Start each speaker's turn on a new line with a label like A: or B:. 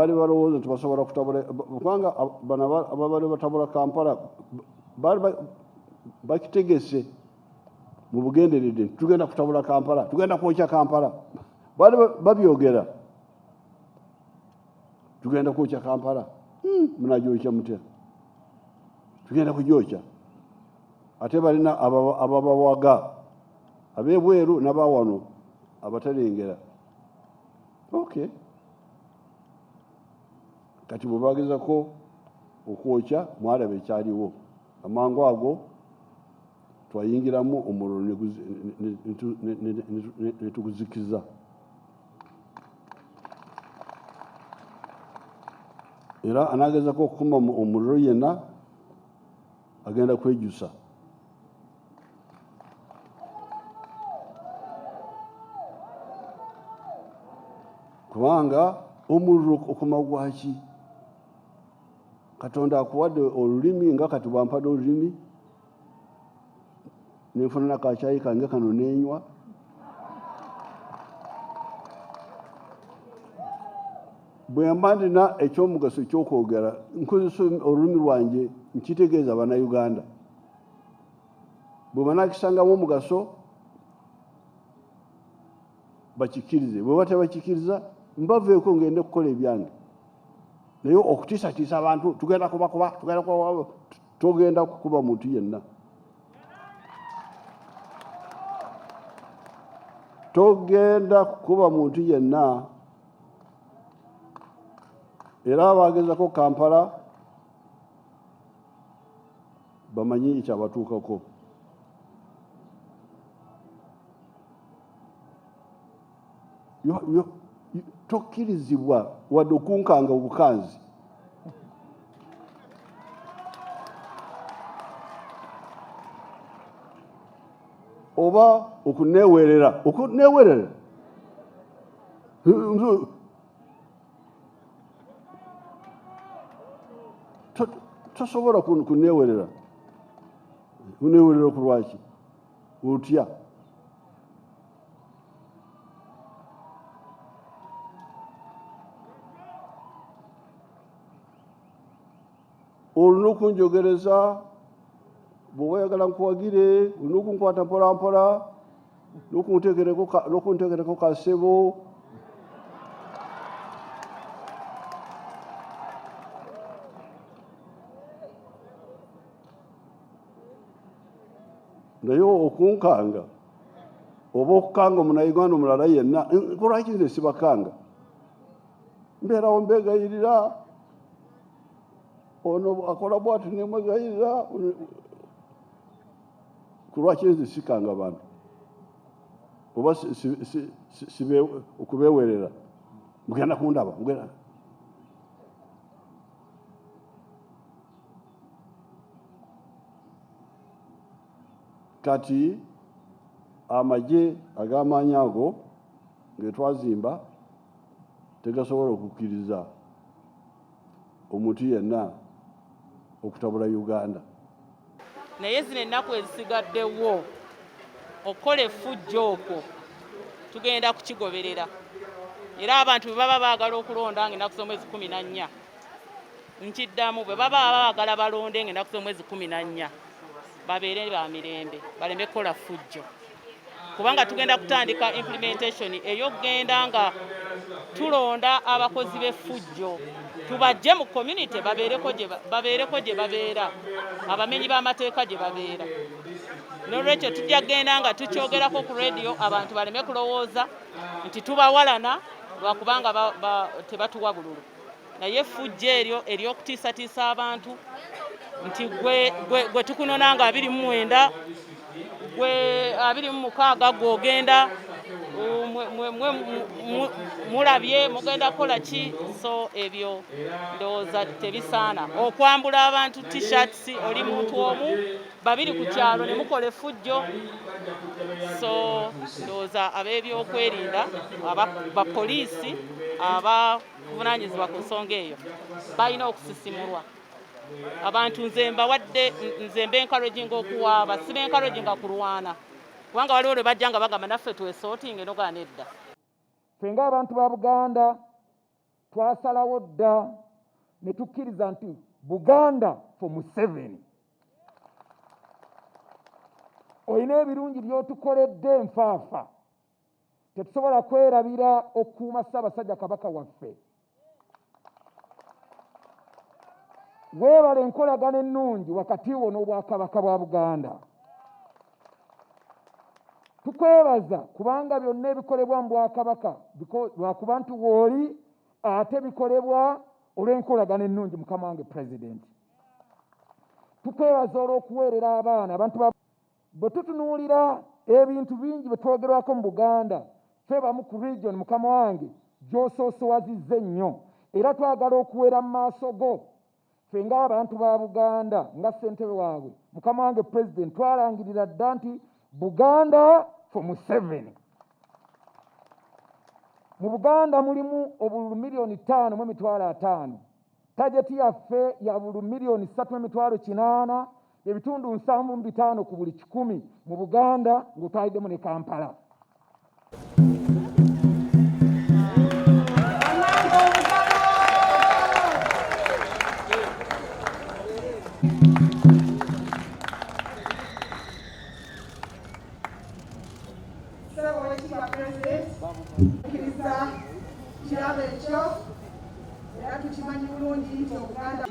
A: Abaali balowooza nti basobola kutabula, kubanga bano ababadde batabula Kampala baali bakitegese mu bugenderedde nti tugenda kutabula Kampala, tugenda kwokya Kampala. Baali babyogera, tugenda kwokya Kampala. Munagyokya mutya? Tugenda kugyokya. Ate balina ababawaga ab'ebweru n'abawano abatalengera. Okay, kati bwe bagezako okwokya, mwalaba ekyaliwo. Amangu ago twayingiramu omuliro ne tuguzikiza. Era anagezako okukuma omuliro yenna agenda kwejusa. Kubanga omuliro okuma gwaki? Katonda akuwadde olulimi, nga kati bwampadde olulimi nenfuna nakakyayi kange kano nenywa. Bwe mba ndina ekyomugaso ekyokwogera, nkozesa olulimi lwange, nkitegeeza Bannayuganda. Bwe banakisangamu omugaso bakikkirize, bwe batabakikiriza mbaveeko ngende kukola ebyange. Naye okutiisatiisa abantu, tugenda kubakuba, tugenda kuba, togenda kukuba muntu yenna, togenda kukuba muntu yenna. Era abagezako Kampala bamanyi ekyabatuukako. Tokkirizibwa wadde okunkanga obukanzi. Oba okuneewerera, okuneewerera. Tosobola kuneewerera. Kuneewerera ku lwaki? Otya? Olina okunjogereza bw'oba oyagala nkuwagire, olina okunkwata mpola mpola n'okunteekereko kasebo. Naye okunkanga oba okukanga omunayuganda omulala yenna, lwaki nze sibakanga? Mbeerawo mbegayirira, ono akola bwati nemwegayirira, kulwaki nze sikanga bantu oba okubewerera? Mugenda kundaba, mugenda. Kati amagye ag'amaanyi ago ge twazimba tegasobola okukkiriza omuntu yenna okutabula Uganda.
B: Naye zino ennaku ezisigaddewo okukola effujjo okwo tugenda kukigoberera, era abantu bwe baba baagala okulonda ng'ennaku z'omwezi 14, nkiddamu, bwe baba baagala balonde ng'ennaku z'omwezi 14, babeere ba mirembe, baleme kukola ffujjo, kubanga tugenda kutandika implementation ey'okugenda nga tulonda abakozi b'effujjo tubajje mu community, babeereko gye babeera, abamenyi b'amateeka gye babeera. N'olwekyo tujja kugenda nga tukyogerako ku radio, abantu baleme kulowooza nti tubawalana lwakubanga tebatuwa bululu. Naye effujjo eryo ery'okutiisatiisa abantu nti gwe tukunona nga 29, gwe 26, gwe ogenda, mulabye mugenda kukola ki? So ebyo ndowooza tebisaana. Okwambula abantu t-shirts, oli muntu omu, babiri ku kyalo ne mukola effujjo. So ndowooza ab'ebyokwerinda, bapoliisi abavunaanyizibwa ku nsonga eyo balina okusisimulwa. Abantu nze mbawadde, nze mba encouraging okuwaaba, siba encouraging kulwana, kubanga waliwo lwe bajja nga bagamba naffe twesootinge, nogaa nedda.
C: Ffe ng'abantu ba Buganda Twasalawo dda ne tukkiriza nti Buganda for Museveni. Olina ebirungi by'otukoledde nfaafa, tetusobola kwerabira okukuuma Ssaabasajja Kabaka waffe. Weebale enkolagana ennungi wakati wo n'Obwakabaka bwa Buganda. Tukwebaza kubanga byonna ebikolebwa mu Bwakabaka lwakuba nti wooli, ate bikolebwa olw'enkolagana ennungi. Mukama wange Pulezidenti, tukwebaza olw'okuweerera abaana abantu ba bwe tutunuulira ebintu bingi bwe twogerwako mu Buganda, ffe bamu ku region, mukama wange, gy'osoosowazizza ennyo, era twagala okuwera mu maaso go ffe ng'abantu ba Buganda nga ssentebe waabwe. Mukama wange Pulezidenti, twalangirira dda nti Buganda for Museveni. Mu Buganda mulimu obululu 5,050,000. Target yaffe ya bululu 3,800,775 ku buli 100 mu Buganda, ng'otwaliddemu ne Kampala.
D: Ssebo Oweekitiibwa Pulezidenti, tukkiriza kirabo ekyo era tukimanyi bulungi nti Obuganda